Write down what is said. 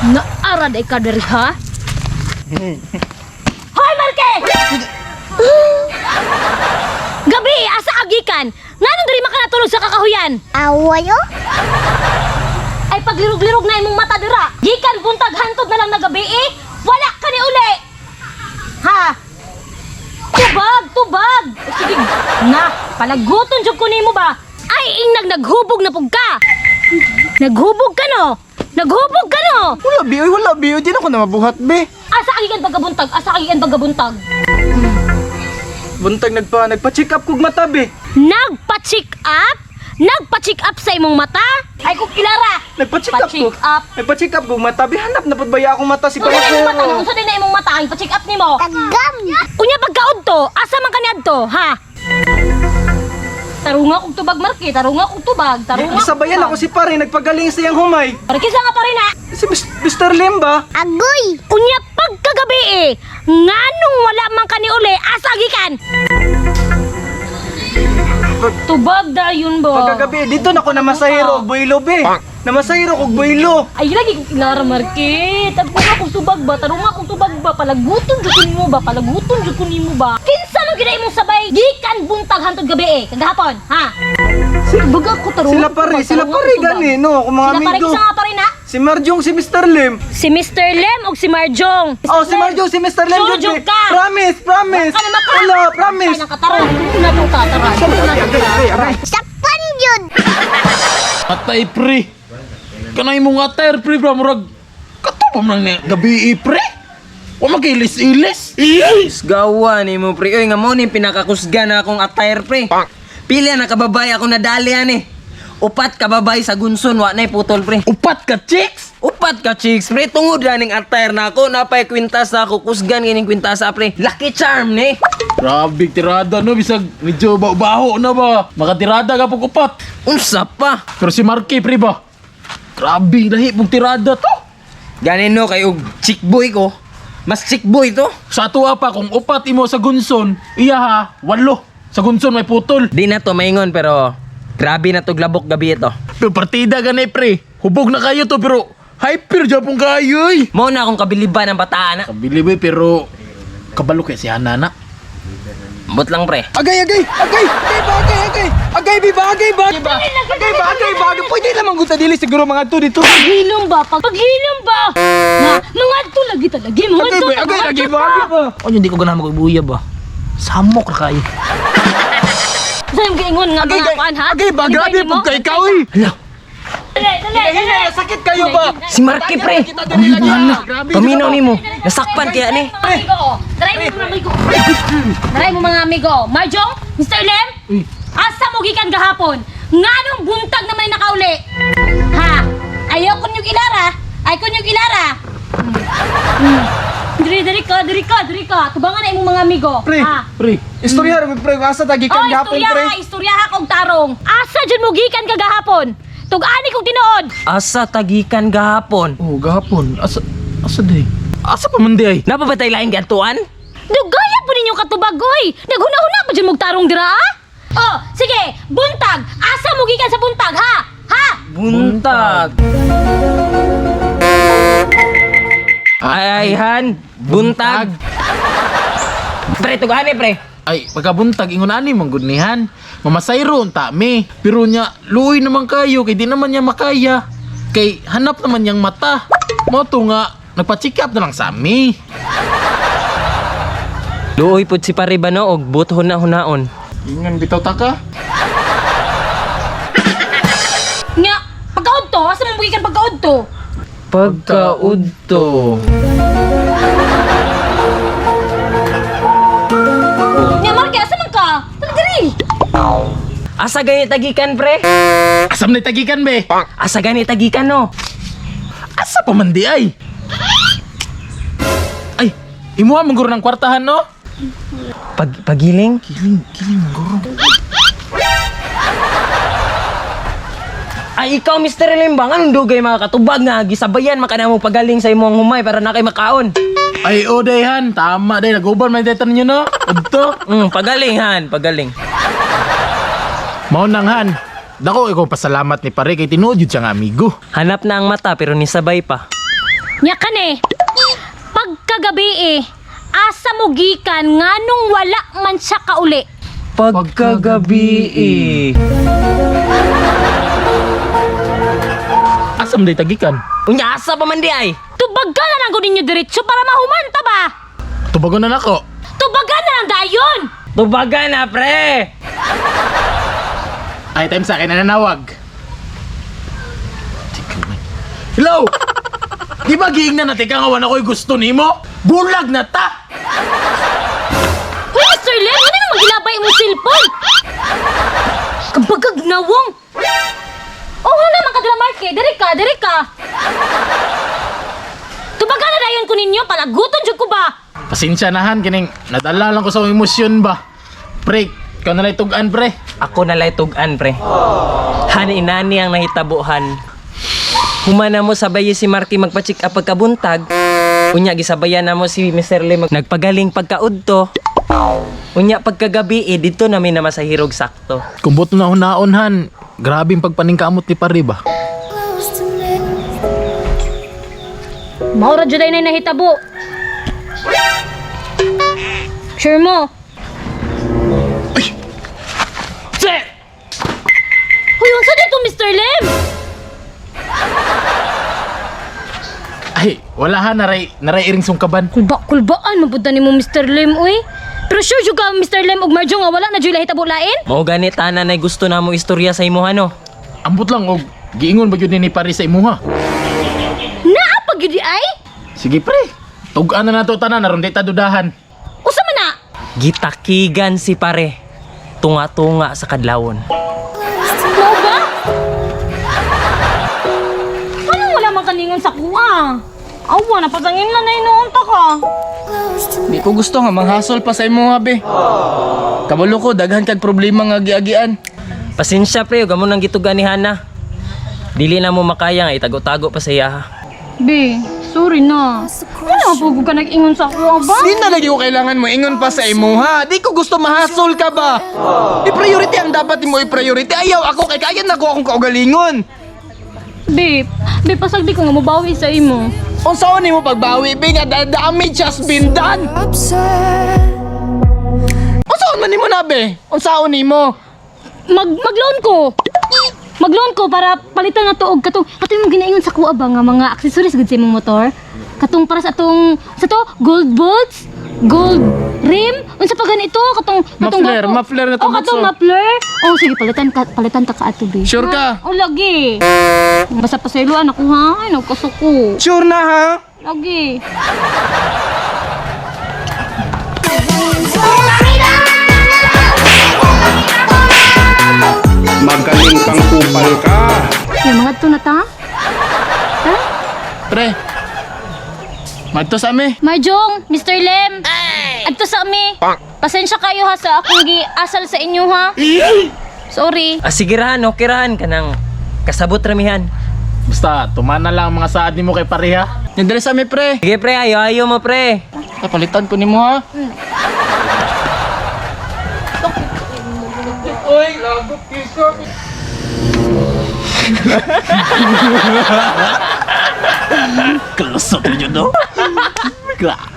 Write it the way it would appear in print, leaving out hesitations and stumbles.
Naarad ay ka diri ha? Hoy, Marke! Gabi, asa agikan? Nganong diri makanatulog sa kakahuyan? Away oh. Ay paglirog-lirog na imong mata dira. Gikan buntag hantod na lang na gabi eh. Wala ka ni uli. Ha? Tubag, tubag. Sige, na, palaguton jud ko nimo ba? Ay ingnag naghubog na pug ka. Naghubog ka no? Naghubog ka no? Wala bi, oy, wala bi, oy, di na ako na mabuhat bi. Asa agikan pagkabuntag? Asa agikan pagkabuntag? Buntag nagpa-check up kog mata bi. Nagpa-check up? Nagpa-check up sa imong mata? Ay kung kilara. Nagpa-check up ko. Pa-check up. Nagpa-check up kog mata bi, hanap na pud baya akong mata si Unsa na imong mata? Pasero. Unsa din na imong mata ang pa-check up nimo? Tagam. Unya pagkaod to, asa man kaniadto, ha? Tarunga kog tubag Marke, tarunga kog tubag, tarunga. kog Gisabayan tubag. ako si pare, nagpagaling sa iyang humay. Pare kinsa nga pare na? Si Mr. Lim ba? Agoy. Unya pagkagabi eh, nganong wala man kani uli, asa gikan? Tubag dayon ba? Pagkagabi, dito na ako namasahero og builo bi. Namasahero kog builo. Ay lagi kong ilara Marke. Tarunga kog tubag ba? Tarunga kog tubag ba? Palaguton jud ko nimo ba? Palaguton jud ko nimo ba? Kinsa man gyud imong sabay gikan buntag hantod gabi eh, kagahapon, ha? Tubag ako tarunga. Sila kog pare, tubag, sila tarunga pare kog tubag. gani no, akong mga Sila pare, amigo. kinsa nga pare na? Si Marjong, si Mr. Lim. Si Mr. Lem o si Marjong? Oh, si Marjong, si Mr. Lim Sure, jud, joke bi. ka. Promise, promise. Ka na maka. Wala, promise. Ka tara. Una to ka, tara. Una to ka. Agay, agay. Sakpan yun. Atay pre. Kanay mo nga attire pre bra murag katupam lang ni gabi eh, pre. Wa magilis-ilis. Gawa ni mo pre. Oy nga mo ni pinakakusga na akong attire pre. Pila na kababay ako nadali ani. Upat kababay sa gunson wa nay putol pre. Upat ka chicks. Upat ka chicks pre tungod na ning attire na ako napay kwintas na ako kusgan kining kwintasa pre. Lucky charm ni. Grabe tirada no bisag medyo baho na ba. Makatirada ka pug upat. Unsa pa? Pero si Marky pre ba? Grabe lahi pug tirada to. Ganin no kay og chick boy ko. Mas chick boy to. Sa tuwa pa kung upat imo sa gunson, iya ha, walo. Sa gunson may putol. Di na to maingon pero grabe na to glabok gabi ito. Pero partida ganay pre. Hubog na kayo to pero hyper japon kayo eh. Mo na akong kabiliban ng bataan na. Kabili ba pero kabalo kay si Hana na. Ambot lang pre. Agay, agay, agay, agay ba, agay, agay, agay, bi ba, agay ba, agay ba, agay ba, agay ba, agay, pwede lamang guta dili siguro mga to dito. Paghilom ba? Paghilom ba? Na, mga to lagi talagi, mga Agay to. ba, agay, agay ba, agay ba. Ano hindi ko ganahan mag-ibuya ba? Samok ra kayo. Sa yung giingon nga Agay, mga agay, kuan ha? agay ba, Ano grabe nimo? po kay ikaw eh. Hala, Dali, dali, dali. Hina, sakit kayo ba? si Marky pre. Kita dili lagi. Grabe. Paminaw nimo. Nasakpan kaya ni. Mga amigo, oh. Try mo mga amigo. Try mo mga amigo. Marjong, Mr. Lem, asa mo gikan gahapon? Nganong buntag naman yung nakauli? Ha? Ayaw ko niyong ilara. Ayaw ko niyong ilara. Diri, diri ka, diri ka, diri ka. Tubangan na imong mga amigo. Pre, Ha? Pre, Istorya ra pre, asa tagi Oh, kan gapon istorya pre. ha, istorya ha kog tarong. Asa jud mo gikan kagahapon? Tug-ani kog tinuod. Asa tagikan gahapon. Oh, gahapon. Asa asa day? Asa pa man day? Napabatay laing gatuan? Dugaya po ninyo katubag oy. Naghuna-huna pa jud mog tarong dira ah? Oh, sige, buntag. Asa mo gikan sa buntag ha? Ha? Buntag. Ay, ay, han. Buntag. Pre, tugani pre. Ay, pagkabuntag ingon ani man gud nihan. Mamasayro unta mi. Pero nya luoy naman kayo kay di naman niya makaya. Kay hanap naman niyang mata. Mo to nga nagpa-check up na lang sa ami. Luoy pud si pare bano og buthon na hunaon. Ingan bitaw ta ka. Nga, pagkaud to, asa mo gikan pagkaud to? Pagkaudto. Nya Marke, asa man ka? Dali diri. Asa gani tagikan pre? Asam na tagikan be? Asa gani tagikan no? Asa pa man di ay? Ay, imuha man guro ng kwartahan no? Pag pagiling? Kiling, kiling man guro. Ay ikaw Mr. Limbang, anong dugay mga katubag nga gisabayan makana mo pagaling sa imong humay para na kay makaon. Ay, o day han, tama day naguban man day ninyo no. Udto. Pagaling han, pagaling. Mao nang han. Dako ikaw pasalamat ni pare kay tinuod yun siya nga amigo. Hanap na ang mata pero nisabay pa. Nya kani. Pagkagabi eh, asa mo gikan nganong wala man siya kauli. Pagkagabi eh. Asa man day tagikan? Unya asa pa man di ay. Tubagan na lang ko ninyo diretso para mahumanta ba? Tubagon na nako. Tubagan na lang dayon! Tubagan na pre. Ay, time sa akin nananawag. Tika man. Hello! Di ba giingnan na tika nga wala ko'y gusto nimo? Bulag na ta! Hoy, Mr. Lim, ano naman gilabay imong cellphone? Kabagag nawong! Oh, naman kadala Mark eh. Diri ka, diri ka. Tubagan na dayon ko ninyo, palaguton jud ko ba? Pasensya na han, kining nadala lang ko sa akong emosyon ba. Pre, ikaw na lang tugan pre. Ako na lay tugan pre. Han inani ang nahitabuhan. Humana mo sabay si Marky magpa-check up pagkabuntag. Unya gisabayan na mo si Mr. Lim nagpagaling pagkaudto. Unya pagkagabi eh, dito namin na masahirog sakto. Kumbot na hunaon han, grabe ang pagpaningkamot ni pare ba. Maura jud ay nahitabo. Sure mo? Che! Hoy, unsa dito, Mr. Lim? Ay, wala han, naray, naray iring sungkaban. Kulba, kulbaan, mabuda ni mo, Mr. Lim, uy. Pero sure jud ka, Mr. Lim ug Marjo nga wala na jud nahitabo lain? Mao gani tanan ay gusto na mo istorya sa imuha no. Ambot lang og giingon ba gyud ni pare sa imuha. Naa pa gyud di ay? Sige pre, tugan na nato tanan aron di ta dudahan. Usa man na? Gitakigan si pare. Tunga-tunga sa kadlawon. Mao ba? Anong wala man kaningon sa kuha? Awa, napasangin na na inuunta ka. Di ko gusto nga manghasol pa sa imo be. Kabalo ko daghan kag problema nga giagian. Pasensya pre, ug amo nang gitugan ni Hana. Dili na mo makaya nga itago-tago pa sa iya. Be, sorry na. Wala po ka nag-ingon sa kuha ba? Di na lagi ko kailangan mo ingon pa sa imuha. Di ko gusto mahasol ka ba? I-priority ang dapat mo i-priority. Ayaw ako kay kaya na ko akong kaugalingon. Be, be, pasagdi ko nga mabawi sa imo. Unsaon nimo pagbawi be nga the damage has been done. Unsaon man nimo na be? Unsaon nimo? Mag-loan ko. Mag-loan ko para palitan na to og katong katong imong ginaingon sa kuha ba nga mga accessories gud sa imong motor? Katong para sa atong sa to gold bolts, gold rim, unsa pa ganito katong katong Muffler, gato- muffler na Oh, katong tabutso. muffler. Oh, sige palitan ka palitan ta ka ato be. Sure ka? Oh, lagi. Basta pasayloan ako ha. Ay, nagkasuko. Sure na ha? Lagi. Magaling kang kupal ka. May mga to na ta? Ha? Pre. Madto sa ami. Marjong, Mr. Lim. Adto sa ami. Pasensya kayo ha sa akong giasal sa inyo ha. Sorry. Ah, sige rahan, okay rahan kanang kasabot ramihan. Basta tumana lang ang mga saad nimo kay pare ha. Nindali sa ami pre. Sige pre, ayo ayo mo pre. Palitan ko nimo ha. Oy, lagot kisa. Kalusot ninyo no. Grabe.